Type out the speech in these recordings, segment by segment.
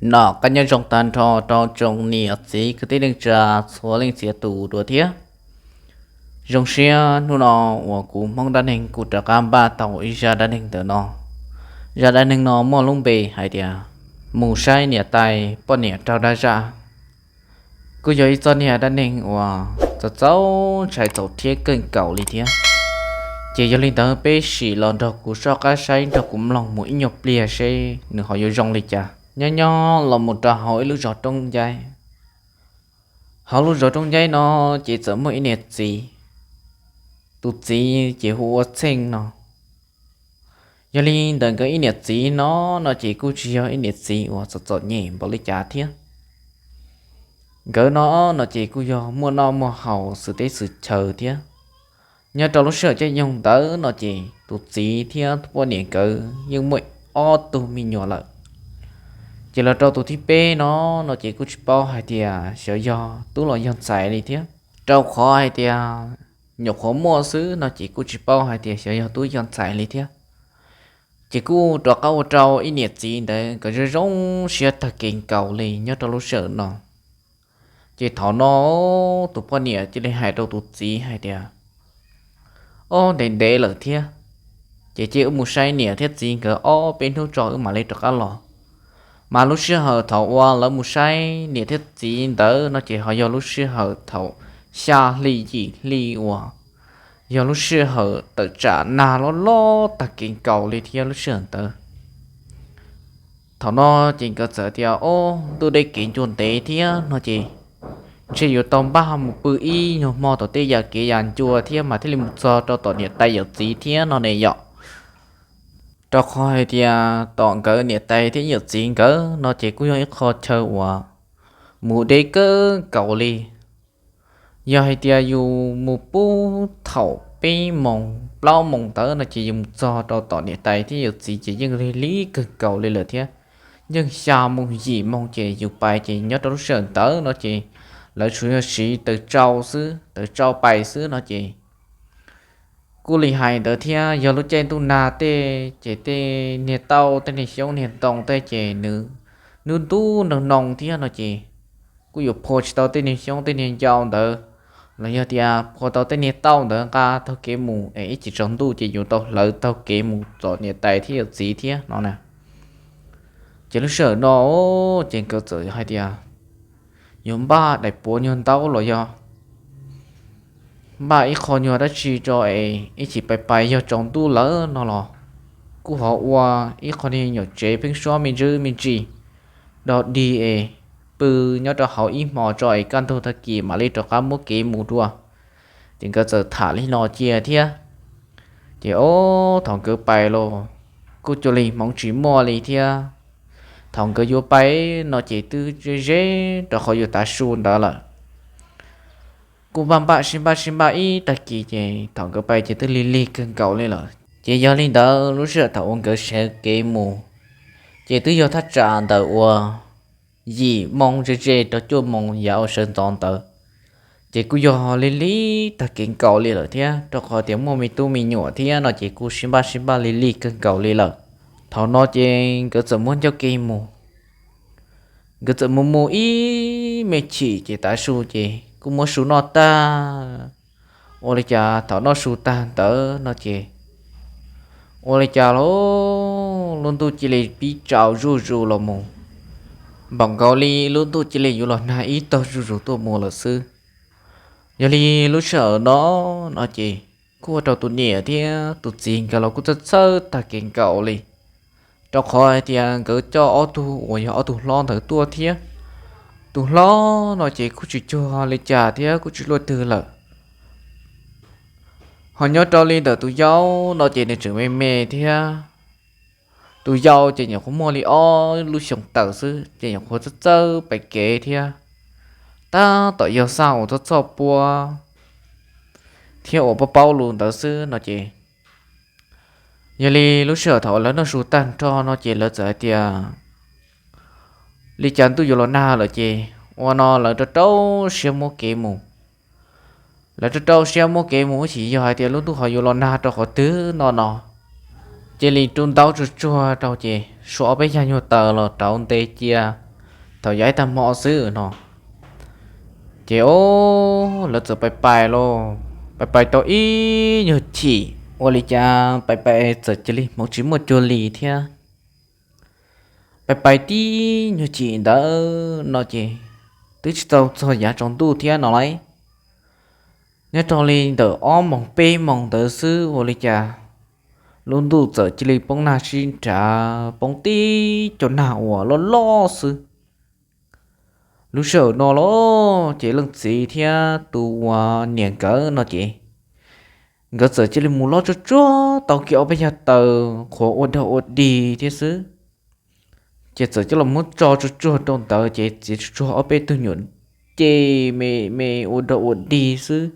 Noj qab nyob zoo tag nrho rau tsoom niam txiv kwv tij neej tsa txhua leej txhia tus dua thiab. Zoo siab hnub no uas kuv Hmoob dab neeg kuj rov qab npaj tau ib zaj dab neeg ntawm no. Zaj dab neeg no muaj lub npe hais tias mus saib niam tais poj niam raug dab zaj. Kuj yog ib txoj niag dab neeg uas txaus txaus ntshai txaus thiab kawg nkaus li thiab. Ces yog li ntawd peb sim los nrog kuv soj qab saib nrog kuv mloog mus ib nyuag pliag seb nws ho yuav zoo li cas. Nyob nyob los mus rau hauv ib lub zos roob ncaib. Hauv lub zos roob ncaib no ces txawm muaj ib niam txiv. Tus txiv ces hu ua Txheej no. Yog li ntawm nkawd ib niam txiv no, no ces kuj tsis yog ib niam txiv uas txom txom nyem npaum li cas thiab. Nkawd no, no ces kuj yog muaj noj muaj haus xwm teb xwm chaw thiab. Nyob rau lub sij hawm caij nyoog ntawd no ces tus txiv thiab poj niam nkawd yeej muaj ob tug me nyuam lawm. Ces los rau tus thib peb no, no ces kuj tsis paub hais tias xyov yog tub los yog ntxhais li thiab, rau qhov hais tias nyuam qhuav muaj xwb no ces kuj tsis paub hais tias xyov yog tub yog ntxhais li thiab. Ces kuj rov qab ua rau ib niam txiv ntawd nkawd zoo zoo siab tag kev nkaus li nyob rau lub sij hawm no. Ces thaum no tus poj niam cia li hais rau tus txiv hais tias, Ob, ntev ntev lawm thiab, ces cia wb mus saib niam thiab txiv nkawd ob peb hnub tso wb mam li rov qab los. Mas lub sij hawm thaum uas lawv mus saib niam thiab txiv ntawd no ces ho yog lub sij hawm thaum xya hli yim hli uas yog lub sij hawm tawm tsam nag loj loj tag kev nkaus li thiab lub sij hawm ntawd. Thaum no ces nkawd txawm tias, Ob, ntuj deb kev ncua ntev thiab no ces ntshe yuav tau npaj mus pw ib nyuag hmo tom tej yam kev yam ncua thiab mas thiaj li mus txog rau tom niam tais yawm txiv thiab no ne yom. Rau qhov hais tias tom nkawd niam tais thiab yawm txiv nkawd no ces kuj yog ib qho chaw uas mus deb kawg nkaus li. Yog hais tias yus mus pub thaum peb moos plaub moos ntawd no ces yus mus txog rau tom niam tais thiab yawm txiv ces yeej lig lig kawg nkaus li lawm thiab. Yeej xya moos yim moos ces yus pais ces nyob rau lub sij hawm ntawd no ces lawv tsuas yog siv taws tsau xwb, taws tsau pais xwb no ces kuj li hais ntawd thiab. Yog lub caij ntuj nag tej ces tej niag tauj tej niag xyoob niag ntoo tej ces nws ntub ntub noo noo thiab no ces kuj yuav phua tsis tau tej niag xyoob tej niag ncau ntawd, los yog tias phua tau tej niag tauj ntawd nqa taug kev mus es ib chim tsaus ntuj ces yus tau hlawv taug kev mus tom niam tais thiab yawm txiv thiab no na. Ces lub sij hawm no ces nkawd txawm hais tias yuav npaj daim puav nyuag ntaub los yog npaj ib qho nyuag dab tsi rau es ib chim pais pais yog tsaus ntuj lawm no los kuj ho ua ib qho niag nyuam tsev pheeb suab me ntsis me ntsis dog dig es pw nyob rau hauv ib hmos tso es kaj ntug tag kis mam li rov qab muab kev mus dua. Ces nkawd txawm tham li no cia thiab. Ces ob, thaum nkawd pais los kuj cuag li hmoov tsis muaj li thiab. Thaum nkawd yuav pais no ces twb ze ze rau qhov yuav tav su ntawd lawm. Kuj npaj npaj sib npaj sib npaj ib tag kis ces thaum nkawd pais ces twb lig lig kawg nkaus li lawm. Ces yog li ntawd lub sij hawm thaum uas nkawd sawv kev mus ces twb yog thaj tsam ntawm uas yim moo ze ze rau cuaj moo yav uas sawv ntxov ntawd. Ces kuj yog lig lig tag kev nkaus li lawm thiab, rau qhov tias muaj me tub me nyuam thiab no ces kuj sib npaj sib npaj lig lig kawg nkaus li lawm. Thaum no ces nkawd txawm muab ncauj ke mus. Nkawd txawm mus mus ib me chim ces tav su ces kuj muab su noj tag. Ua li cas thaum noj su tag ntawd no ces ua li cas los lub ntuj cia li pib tsaus zuj zus los mus, npaum nkaus li lub ntuj cia li yuav los nag ib tog zuj zus tuaj mus lawm xwb. Yog li lub sij hawm no, no ces kuj ua rau tus niam thiab tus txiv nkawd los kuj txhawj txhawj tag kev nkaus li, rau qhov hais tias nkawd coj ob tug uas yog ob tug hlob ntawd tuaj thiab. Tus hlob no ces kuj tsis cuag li cas thiab kuj tsis luaj twg lawm. Ho nyob rau li ntawm tus yau no ces nws tseem me me thiab. Tus yau ces nyuam qhuav muaj li ob lub xyoo tawm xwb ces nyuam qhuav txawj txawj pem kev thiab, tab tom yog xaj uas txoj txoj puab thiab uas paub paub lus ntawd xwb no ces. Yog li lub sij hawm thaum lawv noj su tag nrho no ces lawv txawm hais tias li cas ntuj yuav los nag lawm ces ua no lawv rau rau siab muab kev mus. Lawv rau rau siab muab kev mus ib chim yog hais tias lub ntuj ho yuav los nag rau qhov twg no no, cia li rau ntaub tsuag tsuag rau ces suav ob peb yag nyuag taws los rauv nte cia tau yav ib tag hmo xwb no. Ces o, lawv txawm pais pais los, pais pais tau ib nyuag chim, ua li cas pais pais txawm cia li hmoov tsis muaj cuag li thiab. Pais pais tib nyuag chim ntawd no ces twb tsis tau txog yav tsaus ntuj thiab no lauj. Nyob rau li ntawm ob moos peb moos ntawd xwb ua li cas lub ntuj txawm cia li poob nag sib nrhav, poob tib co nag uas loj loj xwb. Lub sij hawm no los ces leej txiv thiab tus uas niam nkawd no ces nkawd txawm cia li mus lob tsuag tsuag tau kiag ob peb yag taws qhuav ua dog ua dig thiab xwb. Ces txawm coj los muab tso tsuag tsuag rau ntawd ces txiav tsuag tsuag ob peb tug nyuam ceg me me ua dog ua dig xwb.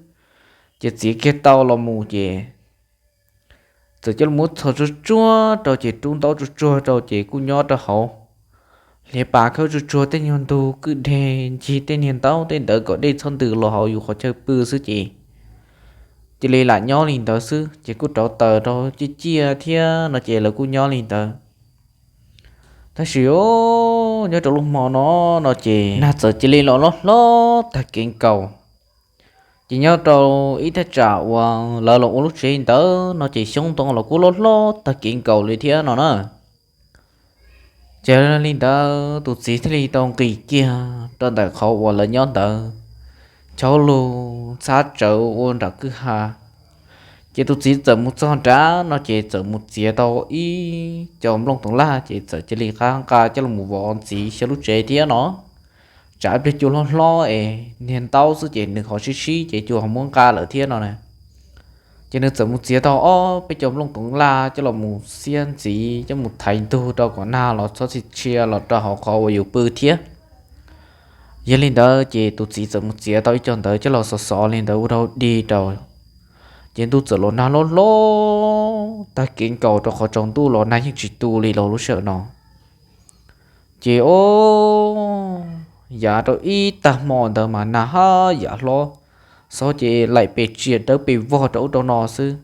Ces txiav kiag tau los mus ces txawm coj los muab txhos tsuag tsuag rau ces rub ntaub tsuag tsuag rau ces kuj nyob rau hauv hliav pas khawb tsuag tsuag tej nyuag ntug kwj deg ncig tej niag ntaub tej ntawd kom dej txhob ntws los hauv yus qhov chaw pw xwb ces cia li lam nyob li ntawd xwb ces kuj rauv taws rau ciaj ciaj thiab no ces lawv kuj nyob li ntawd. Tab sis o, nyob rau lub hmo no no ces nag txawm cia li los loj hlob tag kev nkaus. Ces nyob rau ib thaj tsam uas lawv los ua lub tsev ntawd no ces xyoob ntoo los kuj loj hlob tag kev nkaus li thiab no na. Ces li ntawd tus txiv thiaj li tau nqis kiag rau ntawm qhov uas lawv nyob ntawd, chaub lug ntxhab tsawv ua nram kwj ha. Ces tus txiv txawm mus txog nrad no ces txawm mus txiav tau ib co nplooj toov laj ces txawm cia li qab nqa coj los vov ntxiv xyaw lub tsev thiab no. Tsam ib pliag cua hlob hlob es niag ntaub xwb ces nws ho sib sib ces cua ho muab nqa lawm thiab no na. Ces nws txawm mus txiav tau ob peb co nplooj toov laj coj los mus xiab ntxiv coj mus thaiv ntug rau kom nag los txhob txhia txhia los rau hauv qhov uas yus pw thiab. Yog li ntawd ces tus txiv txawm mus txiav tau ib co ntawd coj los xov xov li ntawd ua rau dig rau. Ces ntuj txawm los nag hlob hlob tag kev nkaus rau qhov tsaus ntuj los nag yeej tsis tu li los lub sij hawm no. Ces o, yav rau ib tag hmo ntawd mas nag haj yam hlob, xob ces laim pes tsia dawb pes vog rau ub rau no xwb.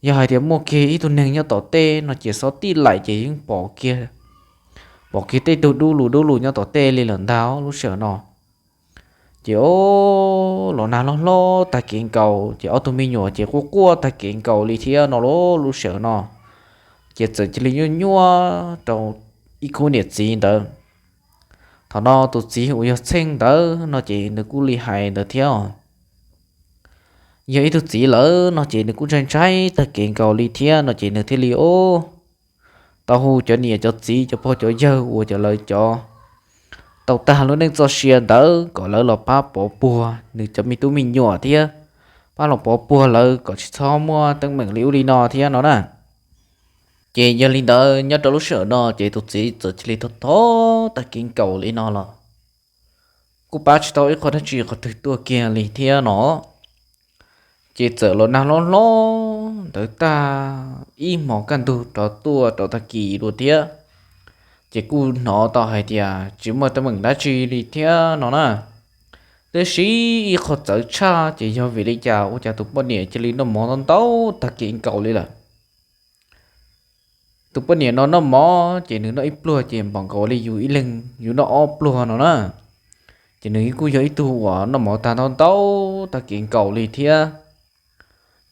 Yog hais tias muaj kiag ib tug neeg nyob tom tej no ces xob tib laim ces yeej pom kiag, pom kiag tej tug dub lug dub lug nyob tom tej li lawm ntag lub sij hawm no. Ces o, los nag hlob hlob tag kev nkaus ces ob tug me nyuam ces quaj quaj tag kev nkaus li thiab no lauj lub sij hawm no. Ces txawm cia li nyuaj nyuaj rau ib khub niam txiv ntawd. Thaum no tus txiv uas yog Txheej ntawd no ces nws kuj li hais ntawd thiab. Yog ib tug txiv lawm no ces nws kuj ntshai ntshai tag kev nkaus li thiab no ces nws thiaj li o, tau hu cov niam cov txiv cov pog cov yawg uas cov lawv cov tau tag lub neej txoj sia ntawd kom lawv los pab pov puag nws cov me tub me nyuam thiab pab los pov puag lawv kom tsis txhob muaj teeb meem li ub li no thiab no na. Ces yog li ntawd nyob rau lub sij hawm no ces tus txiv txawm cia li thov thov tag kev nkaus li no los kuj pab tsis tau ib qho dab tsi qhov twg tuaj kiag li thiab no. Ces txawm los nag hlob hlob ntawd tag ib hmos kaj ntug rov tuaj rau tag kis dua thiab. Ces kuj hnov tau hais tias tsis muaj teeb meem dab tsi li thiab no na. Tab sis ib qho txawv tshaj ces yog vim li cas ua cas tus poj niam cia li noj mov ntau ntau tag kev nkaus li lawm. Tus poj niam no noj mov ces nws noj ib pluag ces npaum nkaus li yus ib leeg yus noj ob pluag no na. Ces nws kuj yog ib tug uas noj mov tag ntau ntau tag kev nkaus li thiab.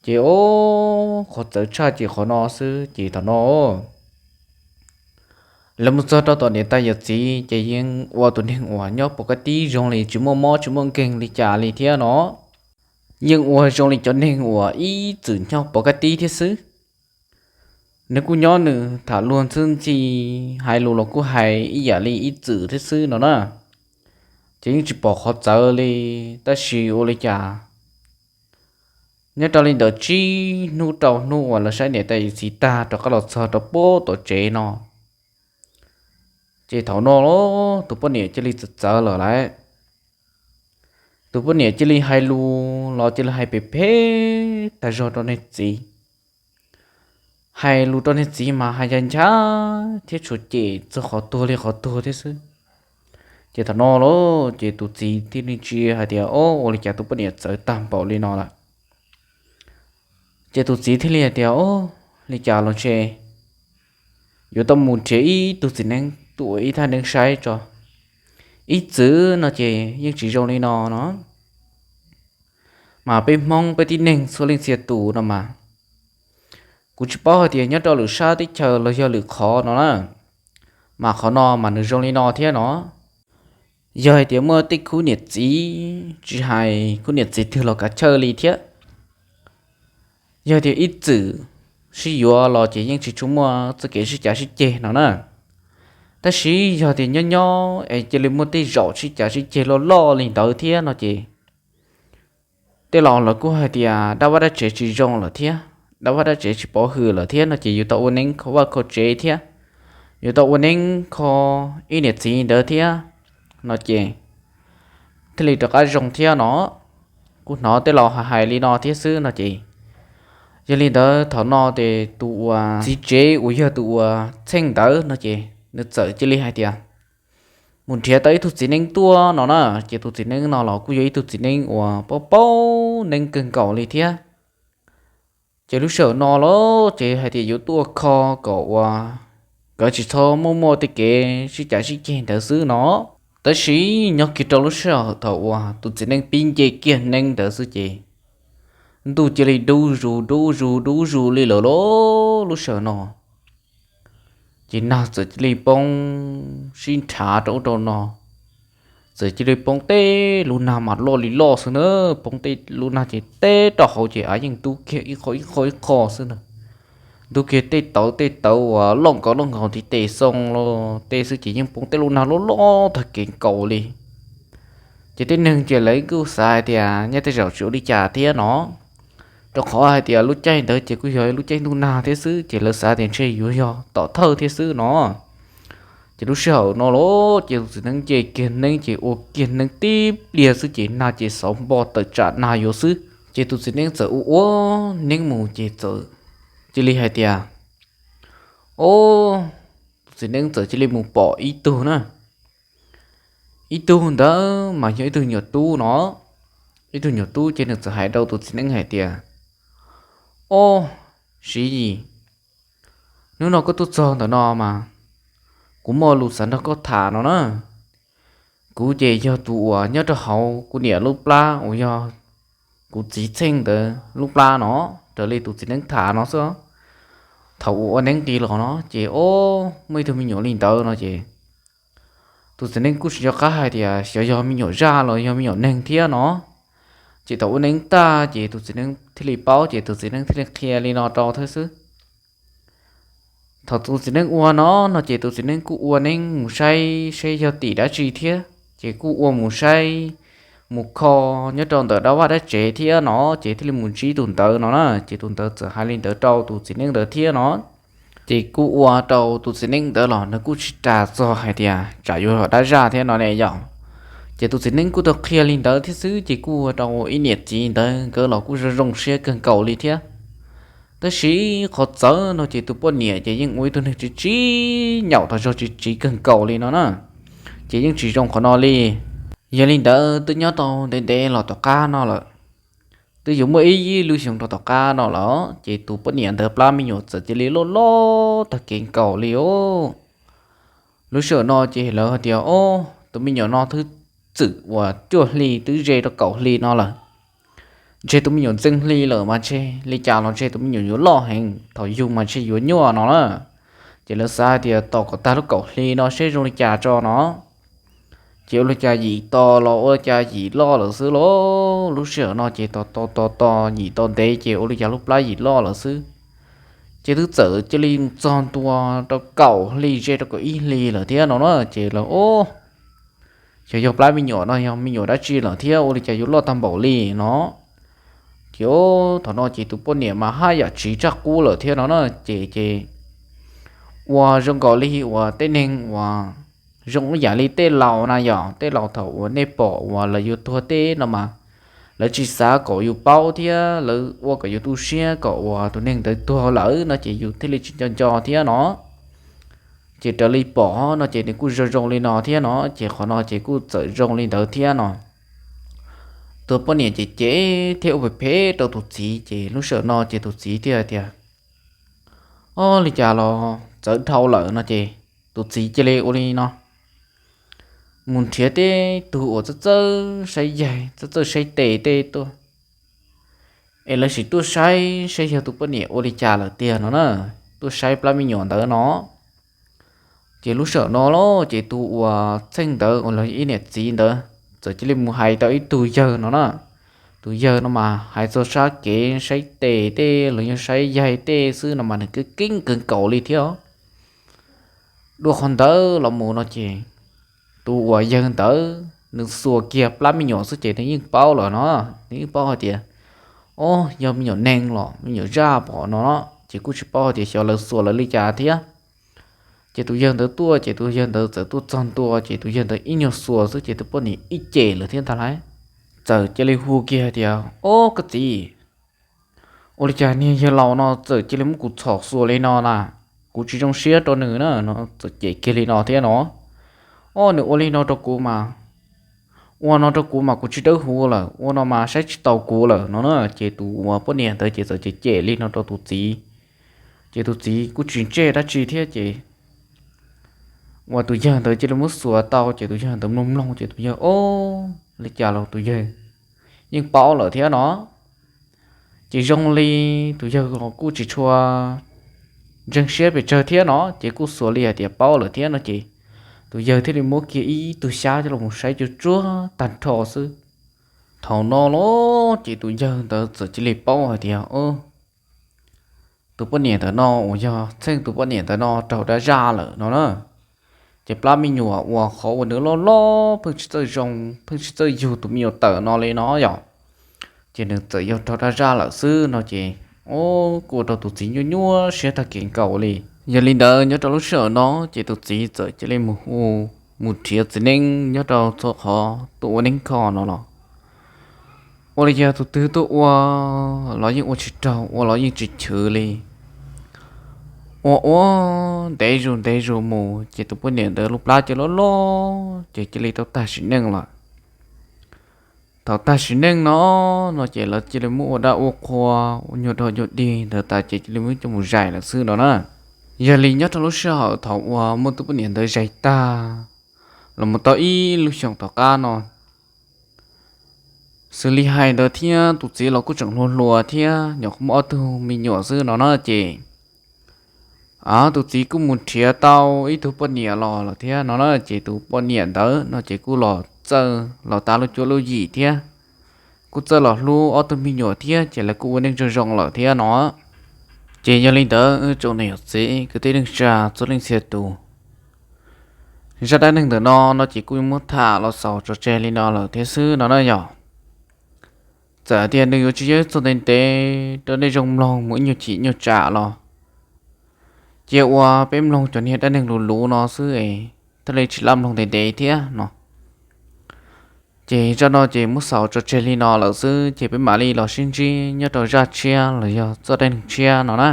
Ces o, qhov txawv tshaj ces qhov no xwb ces thaum no lawv mus txog rau tom niam tais yawm txiv ces yeej ua tus neeg uas nyob pov kaj tib zoo li tsis muaj mob tsis muaj nkeeg li cas li thiab no. Yeej ua zoo li cov neeg uas ib txwm nyob pov kaj tib thiab xwb. Nws kuj nyob nws tham luag ntxhwb ntxhi, hais lus los kuj hais ib yam li ib txwm thiab xwb no na. Ces yeej tsis pom qhov txawv li, tab sis ua li cas nyob rau li ntawd tsib hnub rau hnub uas lawv saib niam tais yawm txiv tag rov qab los txog rau puag tom tsev no, ces thaum no tus poj niam cia li txawv txawv lawm lauj. Tus poj niam cia li hais lus los cia li hais phem phem tag zog rau niag txiv. Hais lus rau niag txiv mas hais ncaj ncaj thiab tshuav cem txog qhov tuag li qhov tuag thiab xwb. Ces thaum no lauj ces tus txiv thiaj li ntsia hais tias, o, ua li cas tus poj niam txawv tag npaum li no lawm? Ces tus txiv thiaj li hais tias, o, li cas los ntshe yuav tau mus nrhiav ib tug txiv neeb tuaj ua ib thaj neeb saib tso. ib txwm no ces yeej tsis zoo li no no. Mas peb Hmoob peb tib neeg txhua leej txhia tus no mas, kuv tsis paub hais tias nyob rau lwm sab teb chaws los yog lwm qhov no na, mas qhov no mas nws zoo li no thiab no. Yog hais tias muaj tej khub niam txiv, tsis hais khub niam txiv twg los kav chawj li thiab, yog tias ib txwm sib yuav los ces yeej tsis tshua muaj txoj kev sib cav sib ceg no na. Tab sis yog tias nyob nyob es cia li muaj tej zaum sib cav sib ceg loj loj li ntawd thiab no ces tej laus lawv kuj hais tias dab vaj dab tsev tsis zoo lawm thiab, dab vaj dab tsev tsis pov hwm lawm thiab no ces yuav tau ua neeb kho vaj kho tsev thiab, yuav tau ua neeb kho ib niam txiv ntawd thiab no ces thiaj li rov qab zoo thiab no. Kuv hnov tej laus hais hais li no thiab xwb no ces, yog li ntawd thaum no ces tus uas txiv tsev uas yog tus uas Txheej ntawd no ces nws txawm cia li hais tias mus nrhiav tau ib tug txiv neeb tuaj no na. Ces tus txiv neeb no los kuj yog ib tug txiv neeb uas paub paub neeb kawg nkaus li thiab. Ces lub sij hawm no los ces hais tias yuav tuaj kho kom uas nkawd tsis txhob muaj muaj tej kev sib cav sib ceg ntawd xwb no. Tab sis nyob kiag rau lub sij hawm thaum uas tus txiv neeb pib nce kiag neeb ntawd xwb ces ntuj cia li dub zus dub zus dub zus li lawm lauj. Lub sij hawm no ces nag txawm cia li poob sib nrhav rau ub rau no, txawm cia li poob tej lub nag mas loj li loj xwb na. Poob tej lub nag ces teb rau hauv ces av yeej ntub kiag ib qho ib qho ib qho xwb na. Ntub kiag tej tawv tej tawv uas loj nkaus loj nkaus ntiv tes xoo los tej xwb ces yeej poob tej lub nag loj loj tag kev nkaus li. Ces tej neeg ces lawv kuj xav hais tias nyob tej zaum tsis ua li cas thiab no, rau qhov hais tias lub caij ntawd ces kuj yog lub caij ntuj nag thiab xwb ces lawv xav tias ntshe yuav yog tom thawj thiab xwb no. Ces lub sij hawm no los ces tus txiv neeb nce kiag neeb ces ua kiag neeb tib pliag xwb ces nag ces xauv npo tawm tsam nag yuav xwb. Ces tus txiv neeb txawm ua ua neeb mus ces txawm cia li hais tias, o, tus txiv neeb txawm cia li mus pom ib tug na. Ib tug ntawd mas yog ib tug nyuam tub no. Ib tug nyuam tub ces nws txawm hais rau tus txiv neeb hais tias, o, Siv Yis, hnub no koj tuaj txog ntawm no mas kuv muaj lus xav nrog koj tham no na. Kuv ces yog tus uas nyob rau hauv kuv niam lub plab uas yog kuv txiv Txheej ntawd lub plab no, raws li tus txiv neeb tham no xwb. Thaum uas ua neeb nqis los no ces o, muaj ib tug me nyuam li ntawd no ces tus txiv neeb kuj tsis nco qab hais tias xyov yog me nyuam zaj los yog me nyuam neeg thiab no. Ces thaum ua neeb tag ces tus txiv neeb thiaj li paub ces tus txiv neeb thiaj li qhia li no rau thiab xwb. Thaum tus txiv neeb ua no no ces tus txiv neeb kuj ua neeb mus saib seb yog tim dab tsi thiab, ces kuj ua mus saib mus kho nyob rau ntawm dab vaj dab tsev thiab no, ces thiaj li mus ntsib tus ntawd no na. Ces tus ntawd txawm hais li ntawd rau tus txiv neeb ntawd thiab no. Ces kuj ua rau tus txiv neeb ntawd los nws kuj tsis ras txog hais tias tsam yuav yog dab zaj thiab no ne yom. Ces tus txiv neeb kuj tau qhia li ntawd thiab xwb ces kuj ua rau ib niam txiv ntawd nkawd los kuj zoo zoo siab kawg nkaus li thiab. Tab sis qhov txawv no ces tus poj niam ces yeej ua ib tug neeg tsis tsim nyog tau zog tsis tsiv kawg nkaus li no na, ces yeej tsis zoo qhov no li. Yog li ntawd twb nyob tau ntev ntev los tom qab no lawm, twb yuav muaj ib lub xyoo rau tom qab no lawm ces tus poj niam ntawd plab me nyuam txawm cia li loj loj tag kev nkaus li os. Lub sij hawm no ces lawv hais tias, o, tus me nyuam no twb txwm uas cuaj hli twb ze rau kaum hli no lawm. Ntshe tus me nyuam ntxeeg hli lawm mas ntshe li cas los ntshe tus me nyuam yuav loj heev, thaum yug mas ntshe yuav nyuaj no na. Ces lawv xav hais tias tos kom tag lub kaum hli no seb zoo li cas tso no. Ces ua li cas yim tos los ua li cas yim loj lawm xwb lauj. Lub sij hawm no ces tos tos tos tos yim tos ntev ces ua li cas lub plab yim loj lawm xwb. Ces twb txawm cia li mus txog ntua rau kaum hli ze rau kaum ib hli lawm thiab no na. Ces lawv, o, xyov yog plab me nyuam no yog me nyuam dab tsi lawm thiab ua li cas yuav loj tag npaum li no. Ces thaum no ces tus poj niam mas haj yam tsiv tsaj qub lawm thiab no na. Ces ces ua zoo nkaus li uas tej neeg uas zoo ib yam li tej laus na yom, tej laus thaum uas nej pom uas lawv yuav tuag teb no mas lawv tsis xav kom yus paub thiab lawv ua kom yus tu siab kom uas tus neeg ntawd tuag lawm no ces yus thiaj li tsis nco nco thiab no. Ces raws li pom no ces nws kuj zoo zoo li no thiab no, ces qhov no ces kuj txawm zoo li ntawd thiab no. Tus poj niam ces cem thiab ua phem phem rau tus txiv ces lub sij hawm no ces tus txiv thiaj tias, o, li cas los txawv dhau lawm no ces tus txiv cia li ua li no, mus nrhiav tej tug uas txawj txawj saib yaig txawj txawj saib tes tej tuaj, es lawv sim tuaj saib saib yog tus poj niam ua li cas lawm tiag no na, tuaj saib plab me nyuam ntawd no. Ces lub sij hawm no los ces tus uas Txheej ntawd uas los ib niam txiv ntawd txawm cia li mus hais tau ib tug yawg no na. Tus yawg no mas hais txog sab kev saib tes tej los yog saib yaig tej xwb no mas nws keeb kawg nkaus li thiab. Dua qhov ntawd los mus no ces tus uas yawg ntawd nws xuas kiag plab me nyuam xwb ces nws yeej paub lawm no. Nws yeej paub hais tias, o, yog me nyuam neeg los me nyuam zaj pom no, ces kuj tsis paub hais tias xyov lawv xuas lawv li cas thiab. Ces tus yawg ntawd tuaj ces tus yawg ntawd txawm tuaj txog ntua ces tus yawg ntawd ib nyuag xuas xwb ces tus poj niam ib cem lawm thiab ntag lauj. Txawm cia li hu kiag tias, o, koj txiv, ua li cas niag yawg laus no txawm cia li muab kuv txhom xuas li no na, kuv tsis zoo siab rau nws na no, txawm cem kiag li no thiab no. O, nws ua li no rau kuv mas, ua no rau kuv mas kuv tsis dawb huv lawm, ua no mas saib tsis taus kuv lawm no na. Ces tus uas poj niam ntawd ces txawm cem cem li no rau tus txiv. Ces tus txiv kuj tsis ntsej dab tsi thiab ces uas tus yawg ntawd cia li muab xuas tau ces tus yawg ntawd mloog mloog ces tus yawg, o, li cas los tus yawg yeej paub lawm thiab no. Ces zoo li tus yawg kuj tsis tshua ntseeg siab pes tsawg thiab no ces kuj xuas li hais tias paub lawm thiab no ces tus yawg thiaj li muab kiag ib tug xyab coj los saib tsuag tsuag tag nrho xwb. Thaum no los ces tus yawg ntawd txawm cia li paub hais tias, o, tus poj niam ntawm no uas yog Txheej tus poj niam ntawm no raug dab zaj lawm no na. Ces plab me nyuam uas qhov uas nws loj loj pheej tsis txawj zoo, pheej tsis txawj yug tus me nyuam tawm no li no yom. Ces nws txawm yog raug dab zaj lawm xwb no ces, o, kuj ua rau tus txiv nyuaj nyuaj siab tag kev nkaus li. Yog li ntawd nyob rau lub sij hawm no ces tus txiv txawm cia li mus hu, mus nrhiav txiv neeb nyob rau txhua qhov tuaj ua neeb kho no los ua li cas tus twg tuaj ua los yeej ua tsis raug, ua los yeej tsis chwv li. Ua ua ntev zus ntev zus mus ces tus poj niam ntawd lub plab cia li loj loj ces cia li tau tag sim neej lawm. Thaum tag sim neej no, no ces lawv cia li muab ua dab ua qhua, ua nyuag dog nyuag dig ntawd tas ces cia li muab coj mus zais lawm xwb no na. Yog li nyob rau lub sij hawm thaum uas muab tus poj niam ntawd zais tag los mus tau ib lub xyoos tom qab no, xws li hais ntawd thiab tus txiv los kuj tseem hluas hluas thiab nyuam qhuav muaj ob tug me nyuam xwb no na ces tus txiv kuj mus nrhiav tau ib tug poj niam los lawm thiab no na ces tus poj niam ntawd no ces kuj los txawj los tas lub cuab lub yim thiab kuj txawj los hlub ob tug me nyuam thiab ces lawv kuj ua neej zoo zoo lawm thiab no. Ces yog li ntawd tsoom niam txiv kwv tij neej tsa txhua leej txhia tus, zaj dab neeg ntawm no no ces kuj muab tham los xaus tso tseg li no lawm thiab xwb no na yog. Txawm tias nws yuav tsis yog txog ntev ntev rau nej zoo mloog mus ib nyuag chim nyuag tsam los cia ua peb mloog cov niag dab neeg luv luv no xwb es thiaj li tsis laj mloog ntev ntev thiab no. Ces zaj no ces muab xaus tso tseg li no lawm xwb ces peb mam li los sib ntsib nyob rau zaj tshiab los yog txoj dab neeg tshiab no na.